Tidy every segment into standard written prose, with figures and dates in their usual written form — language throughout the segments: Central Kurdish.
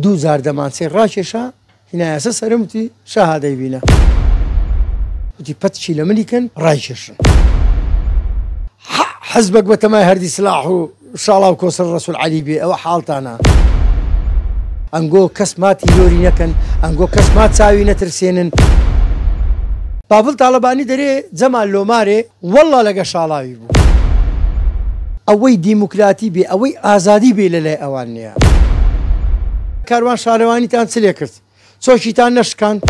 دوو جار دەمانچەی ڕاکێشا هینایەسە سەرم وتی شەهادەی بینە وتی پەتکی لە ملی کەن ڕایکێشن. حزبەک بە تەمای هەردی سلاح و شاڵاو کۆسرەت ڕەسول عەلی بێ ئەوە حاڵتانە. ئەنگۆ کەس ما تیرۆری نەکەن ئەنگۆ کەس ما چاوی نەترسێنن. پاڤڵ تاڵەبانی دەرێ جەمال لۆمارێ وەڵڵا لەگە شاڵاوی بوو. ئەوەی دیموکراتی بێ ئەوەی ئازادی بێ لەلای ئەوان نیە. کاروان شارەوانیتان چ لێکرد؟ چۆکیتان نەشکاند؟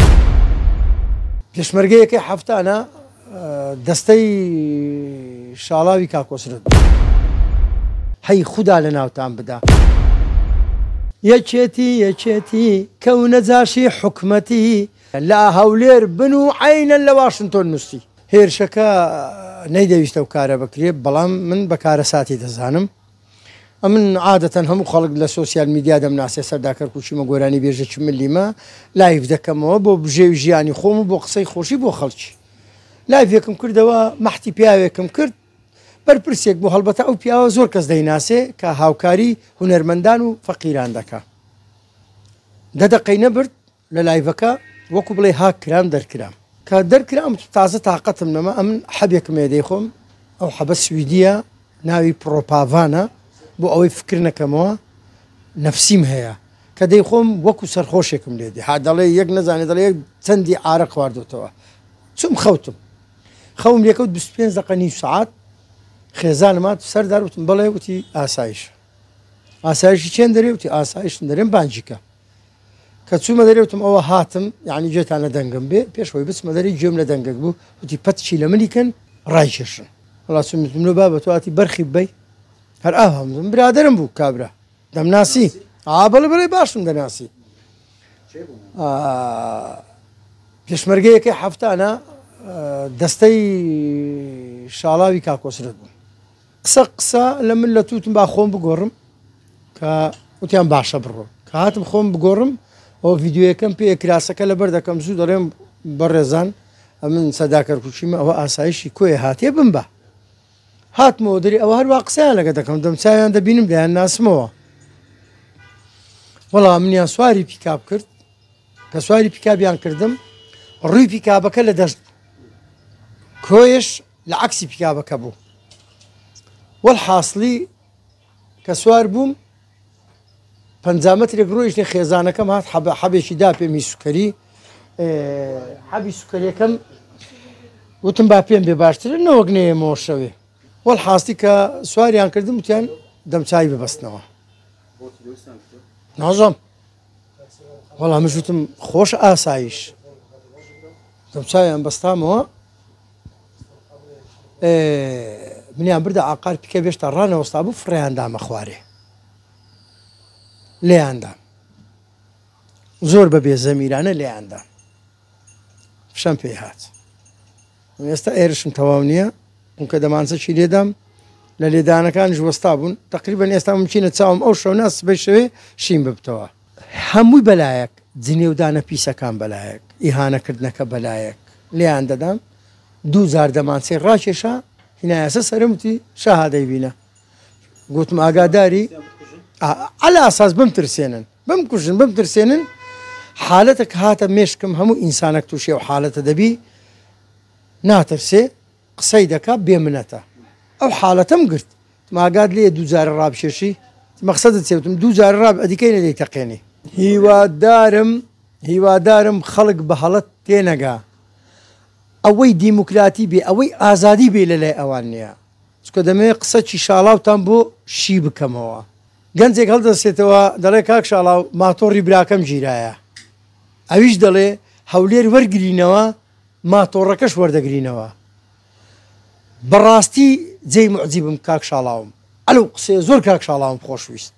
پێشمەرگەیەکەی حەفتانە دەستەی شاڵاوی کاک کۆسرەت بوو. هەی خودا لەناوتان بدا. یەکێتی یەکێتی کەونە جاشی حکومەتی. لە هەولێر بن و عەینەن لە واشنتۆن نووسی. هێرشەکە نەیدەویست ئەو کارە بکرێ، بەڵام من بە کارەساتی دەزانم. ئەمن عادەتەن هەموو خەڵک لە سۆسیال میدیا دەمناسێ، سەردا کەرکووکیمە، گۆرانی بێژێکی ملیمە، لایڤ دەکەمەوە بۆ بژێوی ژیانی خۆم و بۆ قسەی خۆشی بۆ خەڵکی. لایڤێکم کردەوە، مەحتی پیاوێکم کرد، بەرپرسێک بوو، هەڵبەتە ئەو پیاوە زۆر کەس دەیناسێ کە هاوکاری هونەرمەندان و فەقیران دەکا. دە دەقەی نەبرد، لە لایڤەکە وەکو بڵێی هاک کرام دەرکرام. کە دەرکرام تازە تاقەتم نەما ئەمن حەبێکم هەیە دەیخۆم ئەو حەبە سویدیە ناوی پڕۆپاڤانە بۆ ئەوەی فکر نەکەمەوە نەفسیم هەیە کە دەیخۆم وەکو سەرخۆشێکم لێ دێ ها دەڵێ یەک نەزانێ دەڵێ یەک چەندی عارەق خواردۆتەوە چوم خەوتم خەوم لێکەوت 25 دقە نیو سەعات خێزانم هات سەردار وتم بەڵێ وتی ئاسایش ئاسایشی چێن دەرێ وتی ئاسایشم دەرێم بانگی کە کە چوومە دەرێ وتم ئەوە هاتم یعنی گوێتان لە دەنگم بێ پێش ئەوەی بچمە دەرێ گوێم لە دەنگێک بوو وتی پەتکی لە منی کەن ڕایکێشن وەڵا چووم وتم لۆ بابە تۆ هاتی بەرخی ببەی هەر ئاوا وتم برادەرم بوو کابرا دەمناسی ئا بەڵێ بەڵێ باشم دەناسی پێشمەرگەیەکەی حەفتانە دەستەی شاڵاوی کاکۆسرەت بوو قسە قسە لە من لە توتم با خۆم بگۆڕم کە وتیان باشە بڕۆ کە هاتم خۆم بگۆڕم ئەو ڤیددیوەکەم پێ کراسەکە لەبەر دەکەم زوو دەڵێم بەڕێزان ئەمن سەدا کەرکوچیمە ئەوە ئاسایشی کۆیە هاتێ بم بە هاتمەوە دەری ئەوە هەروە قسەیان لەگە دەکەم دەمچویان دەبینم دەیان ناسمەوە وەڵام منیان سواری پیکاب کرد کە سواری پیکابیان کردم ڕووی پیکابەکە لە دەست کۆیش لە عەکسی پیکابەکە بوو وەلحاسڵی کە سوار بووم 50 مەترێک ڕۆیشتین خێزانەکەم هات حەبە حەبێکی دا پێم هی سوکەری حەبی سوکەریەکەم وتم با پێم بێ باشترە نەوەک نەیەمەوە شەوێ وەلحاستی کە سواریان کردم وتیان دەمچوی ببەستنەوە نازم وەڵا منش وتم خۆش ئاسایش دەمچویان بەستامەوە منیان بردە ئاقار پیکە بێشتا ڕانەوەستا بوو فڕێیان دامە خوارێ لێیاندا زۆر بە بێ زەمیرانە لێیاندا فشەم پێ هات ئێستا ئێرشم تەواو نییە چونکە دەمانچەکی لێدام لە لێدانەکانیش وەستا بوون تقریبا ئێستا ممکنە چاوم ئەو شەو نا سبەی شەوێ شین ببتەوە هەمووی بەلایەک جنێودانە پیسەکان بەلایەک ئیهانەکردنەکە بەلایەک لێیان دەدام دوو جار دەمانچەی ڕاکێشا هینایەسە سەرم وتی شەهادەی بینە گوتم ئاگاداری عەلا ئەساس بمترسێنن بمکوژن بمترسێنن حالەتەک هاتە مێشکم هەموو ئینسانەک تووشی ئەو حالەتە دەبی ناترسێ قسەی دەکا بێ منەتە ئەو حالەتەم گرت وتم ئاگات لێیە دوو جارە ڕابکێشی مەخسەدت چیە وتم دوو جارە ڕاب ئەدی کەی نەدەی تەقێنی. هیوادارم هیوادارم خەڵک بە هەڵە تێنەگا ئەوەی دیموکراتی بێ ئەوەی ئازادی بێ لەلای ئەوان نیە چونکە دەمەوێ قسەکی شاڵاوتان بۆ شی بکەمەوە گەنجێک هەڵدەستێتەوە دەڵێ کاک شاڵاو ماتۆڕی براکەم گیرایە ئەویش دەڵێ هەولێر وەرگرینەوە ماتۆڕەکەش وەردەگرینەوە بەڕاستی جێی موعجیبم کاک شاڵاوم ئەلو قسەیە زۆر کاک شاڵاوم خۆشویست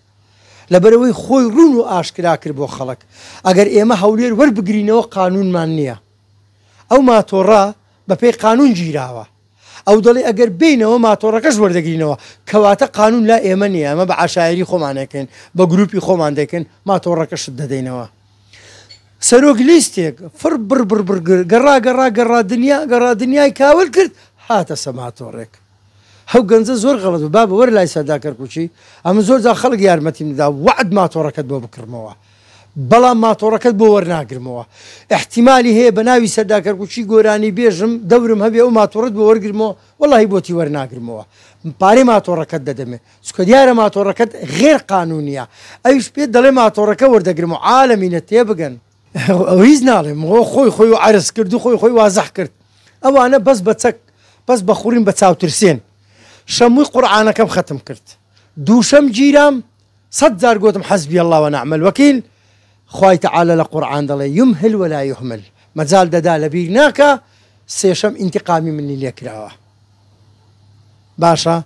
لەبەرئەوەی خۆی ڕوون و ئاشکرا کرد بۆ خەڵک ئەگەر ئێمە هەولێر وەربگرینەوە قانونمان نییە ئەو ماتۆڕە بەپێی قانون گیراوە ئەو دەڵێ ئەگەر بێینەوە ماتۆڕەکەش وەردەگرینەوە کەواتە قانون لا ئێمە نییە ئەمە بە عەشایەری خۆمان ئەکەین بە گروپی خۆمان دەکەین ماتۆڕەکەشت دەدەینەوە سەرۆک لیستێک فڕ بڕ بڕ بڕ گەڕا گەڕا گەڕا دنیا گەڕا دنیای کاول کرد هاتە سە ماتۆڕێک ئەو گەنجە زۆر غەڵەت بوو بابە وەرە لای سەردا کەرکوکی ئەمن زۆر جار خەڵک یارمەتیم دەدا وەعد ماتۆڕەکەت بۆ بکڕمەوە. بەڵام ماتۆڕەکەت بۆ وەرناگرمەوە ئیحتیمالی هەیە بە ناوی سەردا کەرکوکی گۆرانی بێژم دەورم هەبێ ئەو ماتۆڕەت بۆ وەرگرمەوە وەڵاهی بۆتی وەرناگرمەوە پارەی ماتۆڕەکەت دەدەمێ چونکە دیارە ماتۆڕەکەت غێر قانونیە ئەویش پێت دەڵێ ماتۆڕەکە وەردەگرمەوە عالەمینە تێبگەن. ئەو هیچ ناڵێم خۆ خۆی خۆی عەرز کرد و خۆی خۆی وازح کرد ئەوانە بەس بە چەک بەس بە خوڕین بە چاوترسێن شەمووی قورعانەکەم خەتم کرد دووشەم گیرام سەت جار گۆتم حسبی اللە ونعم الوکیل خوای تعالی لە قورعان دەڵێ یمهل ولا یهمل مەجال دەدا لەبیر ناکا سێشەم ئینتقامی منی لێ کراوە باشە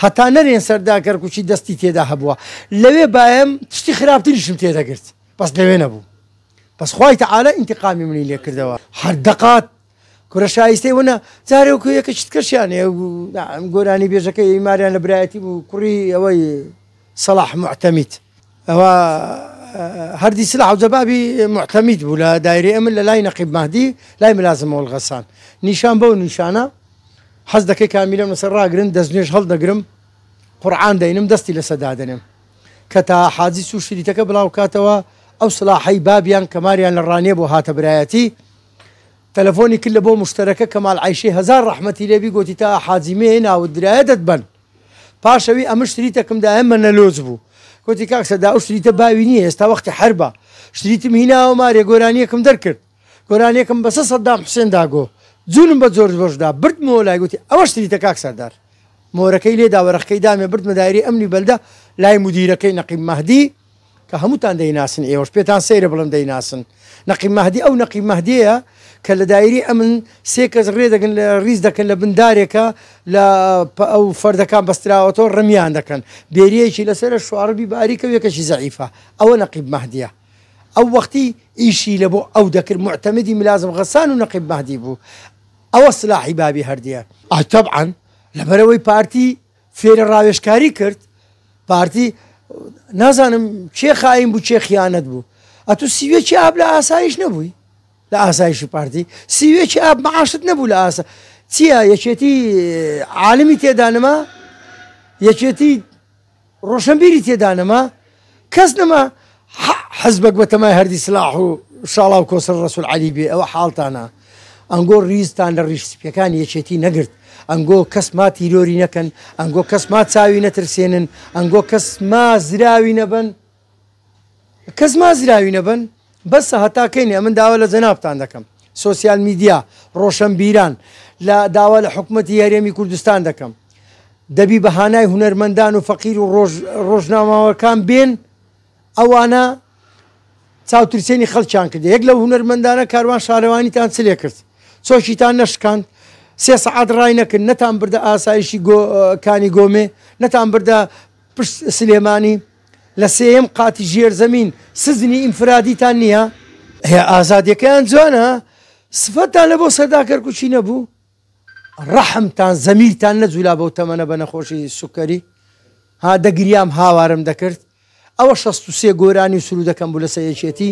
هەتا نەرێن سەردا کەرکوکی دەستی تێدا هەبووە لەوێ بایم شتی خراپتریشم تێدەگرت بەس لەوێ نەبوو بەس خوای تعالی ئینتقامی منی لێ کردەوە هەر دەقات کورە شایستەی ونە جارێ وەکو یەکە چتکەشیان هەیە گۆرانی بێژەکەی ماریان لە برایەتی بوو کوڕی ئەوەی سەڵاح موعتەمید ئەوە هەردی سلاح و جەبابی موعتەمید بوو لە دایرەی ئەمن لە لای نەقیب مەهدی لای ملازم مۆڵ غەسان نیشان بەو نیشانە حەز دەکەی کامیرەم لەسەر ڕاگرن دەستنوێژ هەڵدەگرم قورعان دەینم دەستی لەسەر دادەنێم کە تا حاجی چوو شریتەکە بڵاو کاتەوە ئەو سلاحەی بابیان کە ماریان لە ڕانیە بۆ هاتە برایەتی تەلەفۆنی کرد لە بۆ مشتەرەکە کەمال عەیشەی هەزار ڕەحمەتی لێبی گۆتی تا حاجی مێ ناوت درایە دەتبەن پاشەوی ئەمن شتریتەکم دایە مەنەلۆج بوو گۆتی کاک سەدا ئەو شتریتە باوی نییە ئێستا وەختی حەربە شتریتم هیناوە مارێ گۆرانیەکم دەرکرد گۆرانیەکم بەسە سەدام حوسێن داگۆ جونم بە جۆرج بۆش دا بردمەوە لای گوتی ئەوە شتریتە کاک سەردار مۆرەکەی لێدا وەرەقەکەی دامێ بردمە دایرەی ئەمنی بەلدە لای مودیرەکەی نەقیب مەهدی کە هەمووتان دەیناسن ئێوەش پێتان سەیرە بڵێم دەیناسن نەقیب مەهدی ئەو نەقیب مەهدیەیە کە لە دایرەی ئەمن سێ کەس ڕێ دەگن لە ڕیز دەکەن لە بن دارێکە لە ئەو فەردەکان بەستراوەتەوە ڕمیان دەکەن بێریەکی لەسەرە شواڕبی باریکە و یەکەکی زەعیفە ئەوە نەقیب مەهدیە ئەو وەختی ئیشی لە بۆ ئەو دەکرد موعتەمدی ملازم غەسان و نەقیب مەهدی بوو ئەوە سلاحی بابی هەردیە. ئای تەبعەن لەبەرئەوەی پارتی فێری ڕاوێژکاری کرد پارتی نازانم کێ خاین بوو کێ خیانەت بوو ئەتو سیوێکی ئاب لە ئاسایش نەبووی لە ئاسایشی پارتی سیوێکی ئاب معاشت نەبوو لە ئاسا چییە یەکێتی عالمی تێدا نەما یەکێتی ڕۆشنبیری تێدا نەما کەس نەما حزبەک بەتەمای هەردی سلاح و شاڵاو کۆسرەت ڕەسول عەلی بێ ئەوە حاڵتانە ئەنگۆ ڕیزتان لە ڕیش سپیەکانی یەکێتی نەگرت ئەنگۆ کەس ما تیرۆری نەکەن ئەنگۆ کەس ما چاوی نەترسێنن ئەنگۆ کەس ما زراوی نەبەن کەس ما زراوی نەبەن بەسە هەتا کەینێ ئەمن داوا لە جەنابتان دەکەم سۆسیال میدیا ڕۆشەنبیران لە داوا لە حکومەتی هەرێمی کوردستان دەکەم دەبی بە هانای هونەرمەندان و فەقیر و ڕۆژ ڕۆژنامەوەکان بێن ئەوانە چاوترسێنی خەڵکیان کردە یەک لەو هونەرمەندانە کاروان شارەوانیتان چ لێ کرد چۆکیتان نەشکاند سێ سەعات ڕای نەکرد نەتان بردە ئاسایشی گۆ کانی گۆمێ نەتان بردە پشت سلێمانی لە سێیەم قاتی ژێر زەمین سجنی ئینفرادیتان نییە؟ هێ ئازادیەکەیان جوانە سفەتتان لە بۆ سەردا کەرکوکی نەبوو؟ ڕەحمتان زەمیرتان نەجولا بەو تەمەنە بە نەخۆشی سوکەری ها دەگریام هاوارم دەکرد ئەوە 63 گۆرانی و سرودەکەم بوو لەسەر یەکێتی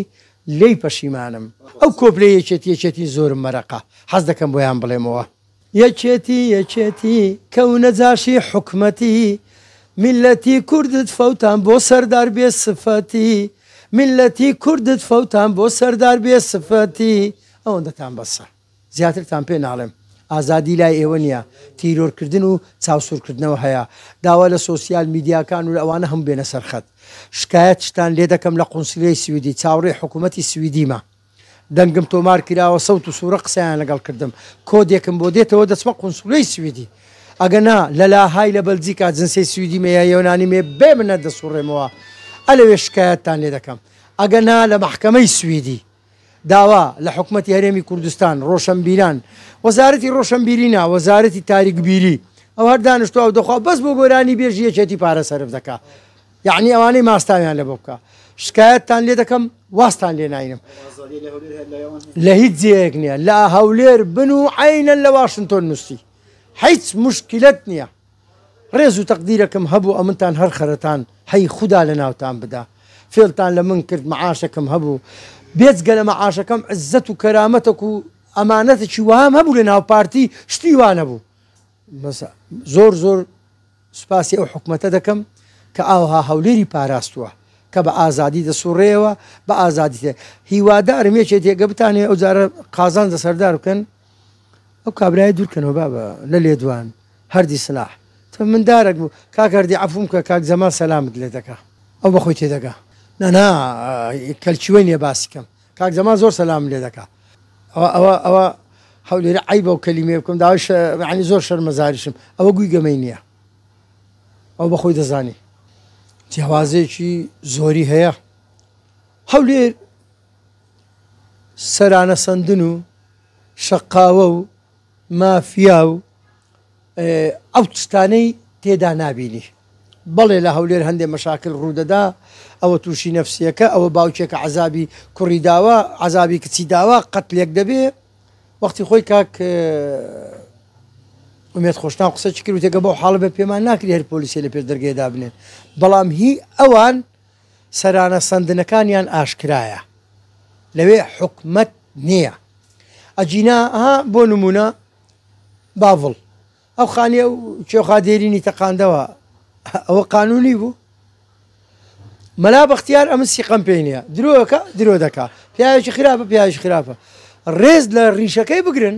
لێی پەشیمانم ئەو کۆپلەی یەکێتی یەکێتی زۆرم مەرەقە حەز دەکەم بۆیان بڵێمەوە. یەکێتی یەکێتی کەونە جاشی حوکمەتی میللەتی کوردت فەوتان بۆ سەردار بێ سفەتی میللەتی کوردت فەوتان بۆ سەردار بێ سفەتی ئەوەندەتان بەسە. زیاترتان پێ ناڵێم. ئازادی لای ئێوە نیە، تیرۆرکردن و چاوسورکردنەوە هەیە. داوا لە سۆسیال میدیاکان و لە ئەوانە هەموو بێنە سەر خەت. شکایەتشتان لێ دەکەم لە قونسلیەی سویدی، چاوڕێی حکومەتی سویدیمە. دەنگم تۆمار کراوە، سەوت و سورە قسەیان لەگەڵ کردم. کۆدێکم بۆ دێتەوە دەچمە قونسولیەی سویدی. ئەگە نا لە لاهای لە بەلجیکا جنسیەی سویدیم هەیە یۆنانیم هەیە بێ منەت دەسوڕێمەوە. ئەلەوێ شکایەتتان لێ دەکەم. ئەگە نا لە مەحکەمەی سویدی. داوا لە حکومەتی هەرێمی کوردستان، ڕۆشەنبیران، وەزارەتی ڕۆشەنبیری نا، وەزارەتی تاریکبیری، ئەو هەر دانیشتوە ئەو دەخوا بەس بۆ گۆرانی بێژی یەکێتی پارە سەرف دەکا، یەعنی ئەوانەی ماستاویان لەبۆ بکا، شکایەتتان لێ دەکەم وازتان لێ ناینم. لە هیچ جێیەک نیە، لە هەولێر بن و عەینەن لە واشنتۆن نوستی، هیچ موشکیلەت نیە. ڕێز و تەقدیرەکم هەبوو ئەمنتان هەر خەرەتان هەی خودا لە ناوتان بدا فێڵتان لە من کرد مەعاشەکم هەبوو بێجگە لە مەعاشەکەم عزەت و کەرامەتەک و ئەمانەتەکی وەهام هەبوو لە ناو پارتی شتی وا نەبوو بەس زۆر زۆر سوپاسی ئەو حکومەتە دەکەم کە ئاوها هەولێری پاراستووە. کە بە ئازادی دەسوڕێیەوە بە ئازادی تێ هیوادارم یەکێتیەکە بتانێ ئەو جارە قازانج لە سەردار بکەن ئەو کابرایە دوورکەنەوە بابە لە لێدوان هەردی سلاح تۆ مندارەک بوو کاک هەردی عەفوم کە کاک جەمال سەلامت لێ دەکا ئەو بەخۆی تێدەگا نا نا کەلکی وەی نیە باسی کەم کاک جەمال زۆر سەلامم لێ دەکا ئەوە ئەوە ئەوە هەولێرە عەیبە و کەلیمەیە بکەم داوای یعنی زۆر شەرمەزاریشم ئەوە گوی گەمەی نییە ئەو بەخۆی دەزانی جیاوازێکی زۆری هەیە هەولێر سەرانە سەندن و شەقاوە و مافیا و ئەو شتانەی تێدا نابینی. بەڵێ لە هەولێر هەندێ مەشاکل ڕوودەدا، ئەوە تووشی نەفسیەکە، ئەوە باوکێکە عەزابی کوڕی داوە، عەزابی کچی داوە، قەتلێک دەبێ. وەختی خۆی کاک ئومێد خۆشناو قسەکی کرد وتێکە بەو حاڵە بێ پێمان ناکری هەر پۆلیسێ لە پێش دەرگەیە دابنێن. بەڵام هی ئەوان سەرانە سەندنەکانیان ئاشکرایە. لەوێ حکومەت نییە. ئەگینا ها بۆ نموونە باڤڵ ئەو خانیە و کێوخا دێرینی تەقاندەوە ئەوە قانونی بوو مەلا بەختیار ئەمن سیقەم پێی نییە درۆکە درۆ دەکا پیاوێکی خراپە پیاوێکی خراپە ڕێز لە ڕیشەکەی بگرن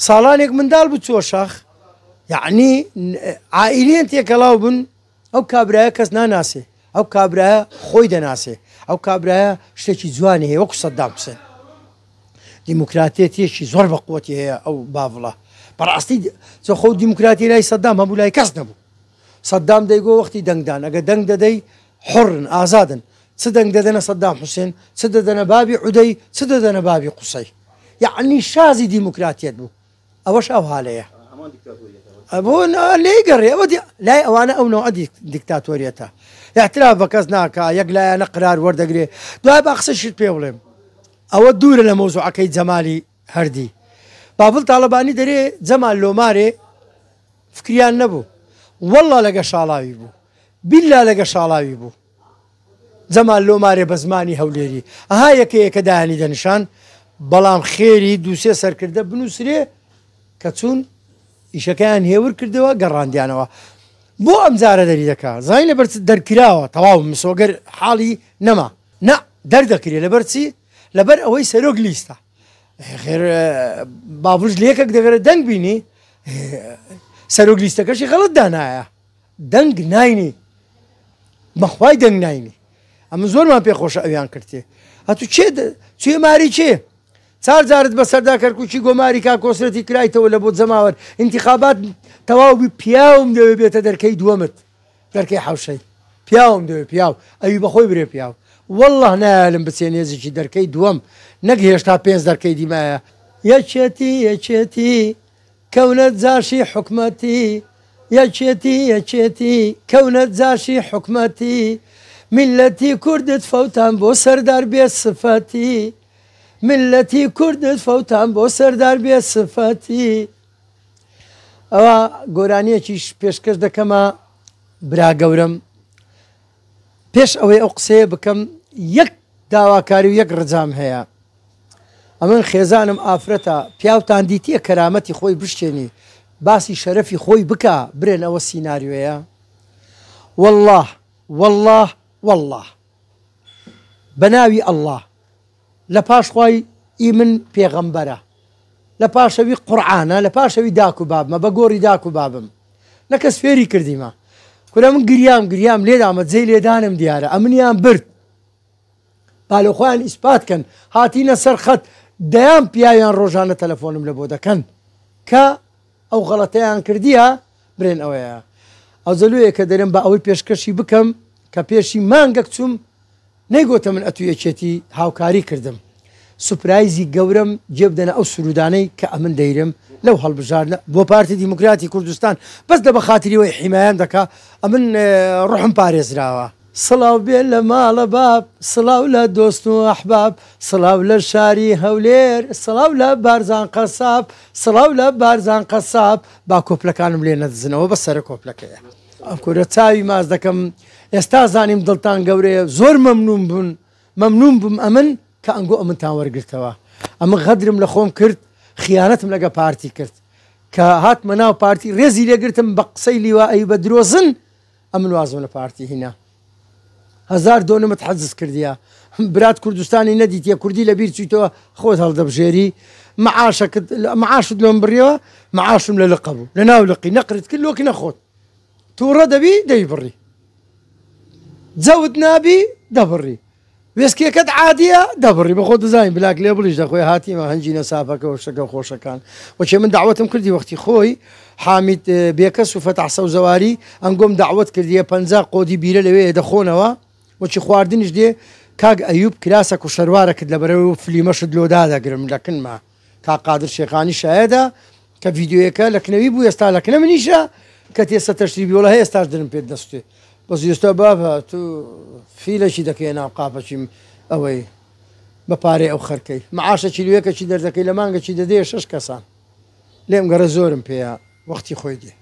ساڵانێک منداڵ بوو چوە شاخ یعنی عائلیان تێکەڵاو بوون ئەو کابرایە کەس ناناسێ ئەو کابرایە خۆی دەناسێ ئەو کابرایە شتێکی جوانی هەیە وەکو سەدام حوسێن دیموکراتێتیەکی زۆر بە قوتی هەیە ئەو باڤڵە بەڕاستی چۆ خۆ دیموکراتی لای سەدام هەبوو لای کەس نەبوو سەدام دەیگۆ وەختی دەنگدان ئەگە دەنگ دەدەی حڕن ئازادن چ دەنگ دەدەنە سەدام حوسێن چ دەدەنە بابی عودەی چ دەدەنە بابی قوسەی یعنی شازی دیموکراتیەت بوو ئەوەش ئەو هالەیە بۆ لێی گەڕێ ئەوە لای ئەوانە ئەو نەوعە دیکتاتۆریەتە احتراف بە کەس ناکا یەک لایەنە قرار وەردەگرێ دوای با قسەشت پێ بڵێم ئەوە دوورە لە مەوزوعەکەی جەمالی هەردی بافڵ تاڵەبانی دەرێ جەمال لۆمارێ فکریان نەبوو والله لەگە شاڵاوی بوو بیلا لەگە شاڵاوی بوو جەمال لۆمارێ بە زمانی هەولێری ئەها یەکە یەکە دایانی دەنیشان بەڵام خێری دووسێ سەرکردە بنووسرێ کە چوون ئیشەکەیان هێور کردەوە گەڕاندیانەوە بۆ ئەم جارە دەری دەکا زانی لەبەر دەرکراوە تەواو مسۆگەر حاڵی نەما نا دەردەکرێ لەبەر چی لەبەر ئەوەی سەرۆک لیستە خێر باڤڵش لە یەکێک دەگەرە دەنگ بینی سەرۆک لیستەکەشی غەڵت دانایە دەنگ ناینی بەخوای دەنگ ناینی ئەمە زۆرمان پێ خۆشە ئەویان کردێ ئەتو چێ چێ ماری چێ چار جارت بەسەردا کەرکوکی گۆماری کا کۆسرەتی کرایتەوە لە بۆ جەماوەر انتخابات تەواو بی پیاوم دەوێ بێتە دەرکەی دووەمت دەرکەی حوشەی پیاوم دەوێ پیاو ئەوی بەخۆی برێ پیاو والله نایالم بچێ نێزیکی دەرکەی دووەم نەک هێشتا پێنج دەرکەی دیمایە یەکێتی یەکێتی کەونە جاشی حکومەتی یەکێتی یەکێتی کەونە جاشی حکومەتی میللەتی کوردت فەوتان بۆ سەردار بێ سفەتی میللەتی کوردت فەوتان بۆ سەردار بێ سفەتی ئەوە گۆرانیەکیش پێشکەش دەکەمە برا گەورەم پێش ئەوەی ئەو قسەیە بکەم یەک داواکاری و یەک ڕجام هەیە ئەمن خێزانم ئافرەتە پیاوتان دیتیە کەرامەتی خۆی بشکێنی باسی شەرەفی خۆی بکا برێن ئەوە سیناریۆیە واللە واللە واللە بەناوی اللە لە پاش خوای ئی من پێغەمبەرە لە پاشەوی قورعانە لە پاشەوی داک و بابمە بە گۆڕی داک و بابم نە کەس فێری کردیمە کورە من گریام گریام لێدامە جێی لێدانم دیارە ئەمنیان برد با لە خۆیان ئیسپات کەن هاتینە سەر خەت دەیان پیاویان ڕۆژانە تەلەفۆنم لە بۆ دەکەن کە ئەو غەڵەتەیان کردیە برێن ئەوەیە ئەو جەلویە کە دەرێم با ئەوەی پێشکەشی بکەم کە پێشی مانگەک چوم نەیگۆتە من ئەتو یەکێتی هاوکاری کردم سوپرایزی گەورەم جێ بدەنە ئەو سرودانەی کە ئەمن دەیرم لەو هەڵبژاردنە بۆ پارتی دیموکراتی کوردستان بەس لە بەخاتری وەی حیمایەم دەکا ئەمن ڕوحم پارێزراوە. سڵاو بێ لە ماڵە باب سڵاو لە دۆست و ئەحباب سڵاو لە شاری هەولێر سڵاو لە بارزان قەساب سڵاو لە بارزان قەساب با کۆپلەکانم لێ نەدزنەوە بەس سەرە کۆپلەکەیە. کورە چاوی ماچ دەکەم ئێستا زانیم دڵتان گەورەیە زۆر مەمنون بوون مەمنون بووم ئەمن کە ئەنگۆ ئەمنتان وەرگرتەوە ئەمن غەدرم لە خۆم کرد خیانەتم لەگە پارتی کرد کە هاتمە ناو پارتی ڕێزی لێگرتم بە قسەی لیوا ئەیوبە درۆزن ئەمن وازم لە پارتی هینا. هەزار دۆنمت حەجز کردیە برات کوردستانی نەدیتیە کوردی لە بیر چویتەوە خۆت هەڵدەبژێری معاشەکت معاشت لۆم بڕیەوە معاشم لە لقە بوو لە ناو لقی نەقرت کرد لۆک نەخۆت تووڕە دەبی دەیبڕی جەوت نابی دەبڕی وێسکیەکەت عادیە دەبڕی بەخۆ دەزانین بلاک لێبڵیش دەخۆی هاتیمە هەنجینە سافەکە و شتەکە خۆشەکان وەچێ من داوەتم کردی وەختی خۆی حامید بێکەس و فەتح سەوزەواری ئەنگۆم داوەت کردیە 50 قۆدی بیرە لەوێ دەخۆنەوە وەچی خواردنیش دێ کاک ئەیوب کراسەک و شەروارەکت لەبەرەوە و فلیمەشت لۆ دادەگرم لە کنما کاک قادر شێخانی شایەدە کە ڤیدیۆیەکە لە کنەوی بوو ئێستا لە کنە منیشە کە تێسە تەشریبی وڵە هەیە ئێستاش درم پێت دەستێ بەس ئێستا بابە تو فیلەکی دەکەی ناو قاپەکی ئەوەی بە پارەی ئەو خەرکەی معاشە چیلویەکەکی دەردەکەی لە مانگەکی دەدەیە شەش کەسان لێم گەڕێ زۆرم پێیە وەختی خۆی دێ.